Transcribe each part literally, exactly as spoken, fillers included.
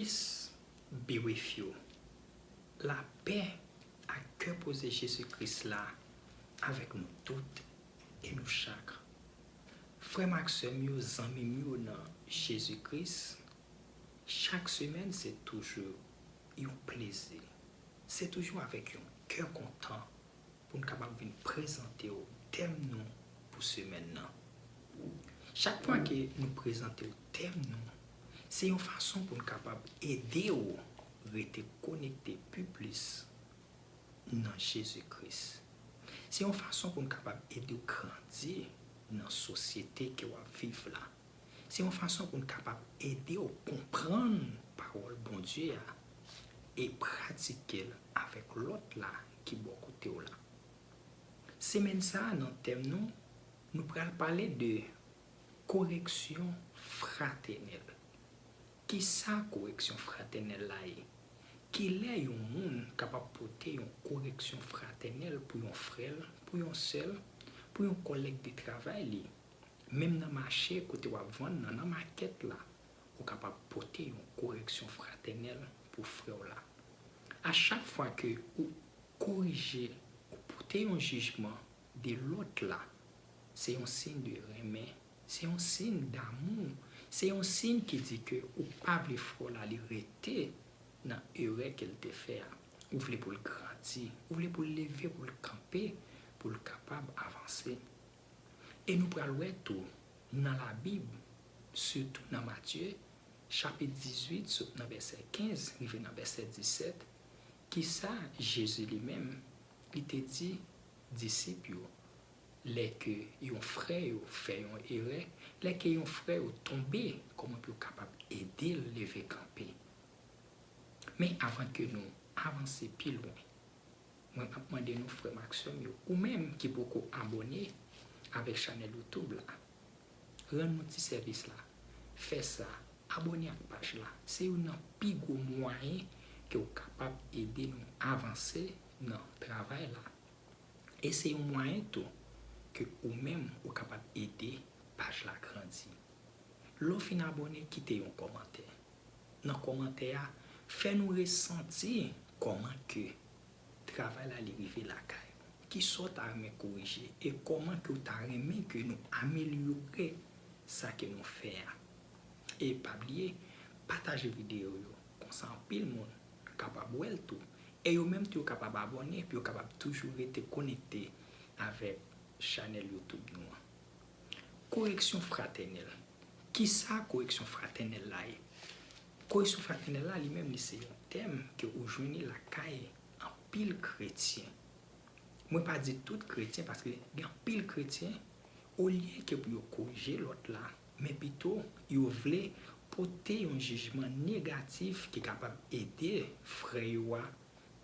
Peace be with you. Lapè ak kè poze Jezi Kris la avèk nou tout e nou chak. Frè m ak sè m yo, zanmi m yo nan Jezi Kris, chak semèn se toujou yon plezi. Se toujou avèk yon kè kontan pou n kapab vin prezante w tèm nou pou semèn nan. Chak fwa ke nou prezante w tèm nou, se yon fason pou n kapab ede w rete konekte pi plis nan Jezi Kris. Se yon fason pou n kapab ede w grandi nan sosyete ke w ap viv la. Se yon fason pou n kapab ede w konprann pawòl Bondye a e pratike l avèk lòt la ki bò kote w la. Semèn sa a, nan tèm nou, nou pral pale de koreksyon fratènèl. Kisa koreksyon fratènèl la ye? Kilè yon moun kapab pote yon koreksyon fratènèl pou yon frè l, pou yon sè l, pou yon kòlèg de travay li? Menm nan mache kote w ap vann nan, nan makèt la, ou kapab pote yon koreksyon fratènèl pou frè w la. A chak fwa ke ou korije, ou pote yon jijman de lòt la, se yon siy de renmen, se yon siy damou, se yon siy ki di ke ou pa vle frè w la li rete nan erè ke l te fè a. Ou vle pou l grandi, ou vle pou l leve, pou l kanpe, pou l kapab avanse. E nou pral wè tou nan Labib, sitou nan Matye, chapit dizuit, sot nan vèsè kenz rive nan vèsè disèt, kisa Jezi li menm li te di disip yo lè ke yon frè yo fè yon erè, lè ke yon frè yo tonbe, kòman pou yo kapab ede l leve kanpe. Men avan ke nou avanse pi lwen, mwen ap mande nou, frè m ak sè m yo, ou menm ki poko abòne avèk chanèl YouTube la, rann nou ti sèvis la. Fè sa, abòne ak paj la. Se youn nan pi gwo mwayen ke w kapab ede nou avanse nan travay la. E se yon mwayen tou ke ou menm ou kapab ede paj la grandi. Lè w fin abòne, kite yon kòmantè. Nan kòmantè a, fè nou resanti kòman ke travay la li rive lakay ou. Kisa w ta renmen korije e kòman ke w ta renmen ke nou amelyore sa ke nou fè a. E pa bliye, pataje videyo yo, konsa anpil moun kapab wè l tou. E yo menm tou yo kapab abòne, pou yo kapab toujou rete konekte avèk chanèl YouTube nou an. Koreksyon fratènèl. Kisa koreksyon fratènèl la ye? Koreksyon fratènèl la, li menm, li se yon tèm ke ou jwenn li lakay anpil kretyen. Mwen pa di tout kretyen, paske gen anpil kretyen, olye ke pou yo korije lòt la, men pito yo vle pote yon jijman negatif ki kapab ede frè yo a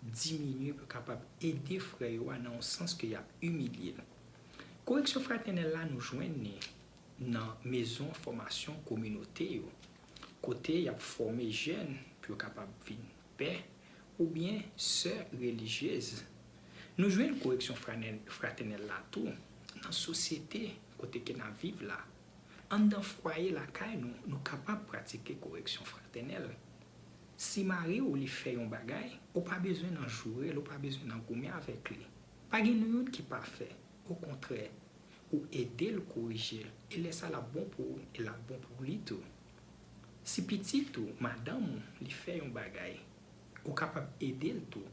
diminye, pou yo kapab ede frè yo a nan yon sans ke y ap imilye l. Koreksyon fratènèl la, nou jwenn li nan mezon fòmasyon kominote yo, kote y ap fòme jèn pou yo kapab vin pè oubyen sè relijyez. Nou jwenn koreksyon fratènèl la tou nan sosyete kote ke n ap viv la. Anndan fwaye lakay nou, nou kapab pratike koreksyon fratènèl. Si mari w li fè yon bagay, ou pa bezwen nan joure l, ou pa bezwen nan goumen avèk li. Pa gen nou youn ki pafè. Okontrè, ou ede l korije l, e lè sa l ap bon pou ou, e l ap bon pou li tou. Si pitit ou, madanm ou, li fè yon bagay, ou kapab ede l tou.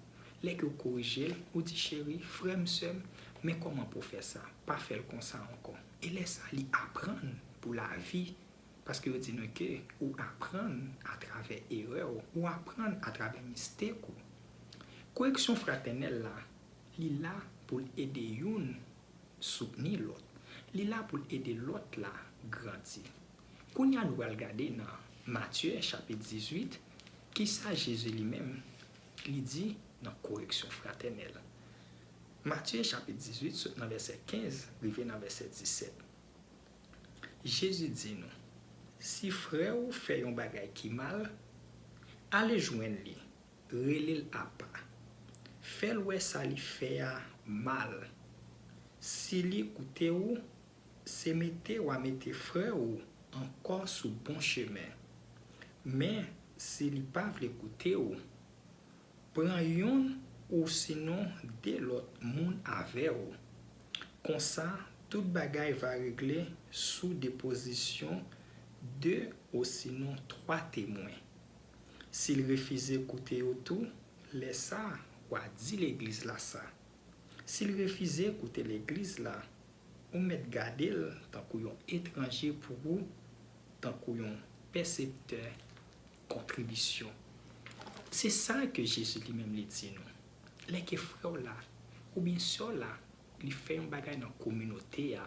Lè ke w korije l, ou di, cheri, frè m, sè m, men kòman pou w fè sa, pa fè l konsa ankò. E lè sa, li aprann pou lavi, paske yo di nou ke ou aprann atravè erè w, ou aprann atravè mistek ou. Koreksyon fratènèl la, li la pou l ede youn soutni lòt. Li la pou l ede lòt la grandi. Kounye a, nou pral gade nan Matye chapit dizuit, kisa Jezi li menm li di nan koreksyon fratènèl. Matye chapit dizuit, sot nan vèsè kenz rive nan vèsè disèt. Jezi di nou, si frè w fè yon bagay ki mal, ale jwenn li, rele l apa. Fè l wè sa li fè a mal. Si li koute w, se mete w a mete frè w ankò sou bon chemen. Men, Si li pa vle koute w, pran youn ou sinon de lòt moun avè w. Konsa, tout bagay va regle sou depozisyon de ou sinon twa temwen. Si l refize koute yo tou, lè sa a, w a di legliz la sa. Si l refize koute legliz la, ou mèt gade l tankou yon etranje pou ou, tankou yon pèseptè kontribisyon. Se sa ke Jezi li menm li di nou. Lè ke frè w la, oubyen sè w la, li fè yon bagay nan kominote a,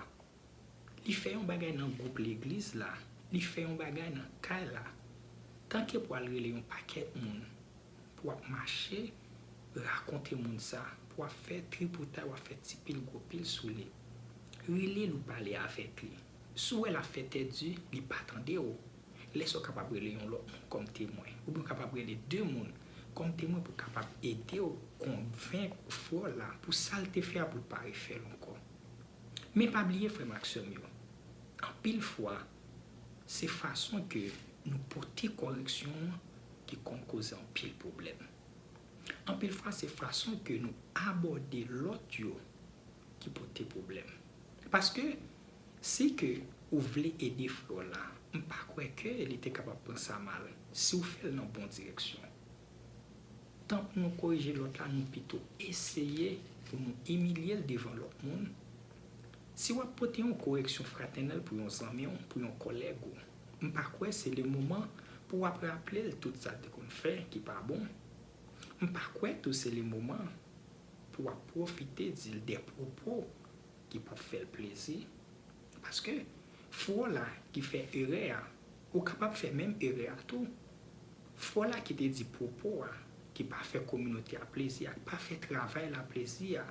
li fè yon bagay nan gwoup legliz la, li fè yon bagay nan kay la, tanke pou al rele yon pakèt moun, pou w ap mache rakonte moun sa, pou w ap fè tripotay, w ap fè ti pil gwo pil sou li. Rele l ou pale avèk li. Si w wè l ap fè tèt di, li pa tande w. Lè sa w kapab rele yon lòt moun kòm temwen, oubyen w kapab rele de moun kòm temwen pou kapab ede w konvenk frè w la pou sa l te fè a pou l pa refè l ankò. Men pa bliye, frè m ak sè m yo, anpil fwa, se fason ke nou pote kòreksyon an ki konn koze anpil pwoblèm. Anpil fwa, se fason ke nou abòde lòt yo ki pote pwoblèm. Paske, si ke ou vle ede frè w la, m pa kwè ke li te kapab pran sa mal si w fè l nan bon direksyon. Tan pou nou korije lòt la, nou pito eseye pou nou imilye l devan lòt moun. Si w ap pote yon koreksyon fratènèl pou yon zanmi w, pou yon kòlèg ou, m pa kwè se le moman pou w ap raple l tout sa l te konn fè ki pa bon. M pa kwè tou se le moman pou w ap pwofite di l de pwopo ki p ap fè l plezi. Paske frè w la ki fè erè a, ou kapab fè menm erè a tou. Frè w la ki te di pwopo a, ki pa fè kominote a plezi a, ki pa fè travay la plezi a,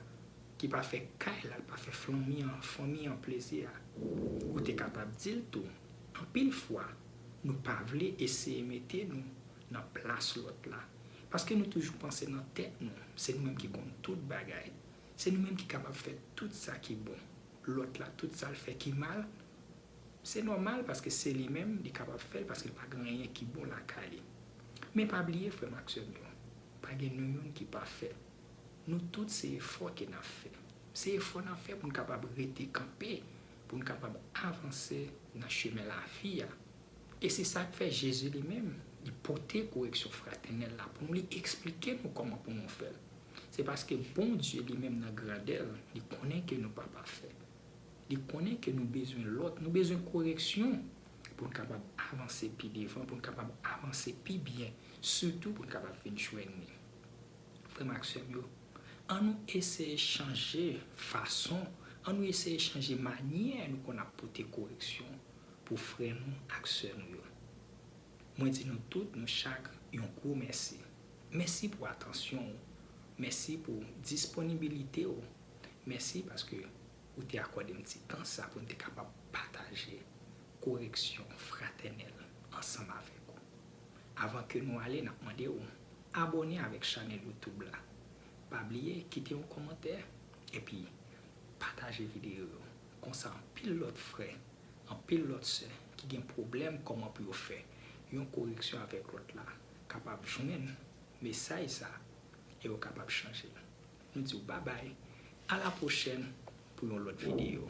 ki pa fè kay la, ki pa fè fanmi an, fanmi an plezi a, ou te kapab di l tou. Anpil fwa, nou pa vle eseye mete nou nan plas lòt la. Paske nou toujou panse nan tèt nou, se nou menm ki konn tout bagay. Se nou menm ki kapab fè tout sa ki bon. Lòt la, tout sa l fè ki mal, se nòmal paske se li menm, li kapab fè l paske li pa gen anyen ki bon lakay li. Men pa bliye, frè m ak sè m yo, pa gen nou youn ki pafè. Nou tout se efò ke n ap fè. Se efò n ap fè pou n kapab rete kanpe, pou n kapab avanse nan chemen lavi a. E se sa k fè Jezi li menm, li pote koreksyon fratènèl la pou nou, li eksplike nou kòman pou nou fè l. Se paske Bondye li menm nan grandè l, li konnen ke nou pa pafè. Li konnen ke nou bezwen lòt, nou bezwen koreksyon pou n kapab avanse pi devan, pou n kapab avanse pi byen, sitou pou n kapab vin jwenn li. Frè m ak sè m yo, ann nou eseye chanje fason, ann nou eseye chanje manyè nou konn ap pote koreksyon pou frè nou ak sè nou yo. Mwen di nou tout, nou chak, yon gwo mèsi. Mèsi pou atansyon w. Mèsi pou disponibilite w. Mèsi paske ou te akòde m ti tan sa pou n te kapab pataje koreksyon fratènèl ansanm avèk ou. Avan ke nou ale, n ap mande w abòne avèk chanèl YouTube la. Pa bliye kite yon kòmantè epi pataje videyo yo. Konsa, anpil lòt frè, anpil lòt sè ki gen pwoblèm kòman pou yo fè yon koreksyon avèk lòt la kapab jwenn mesaj sa e yo kapab chanje. Nou di w babay, a la pwochèn pou yon lòt videyo.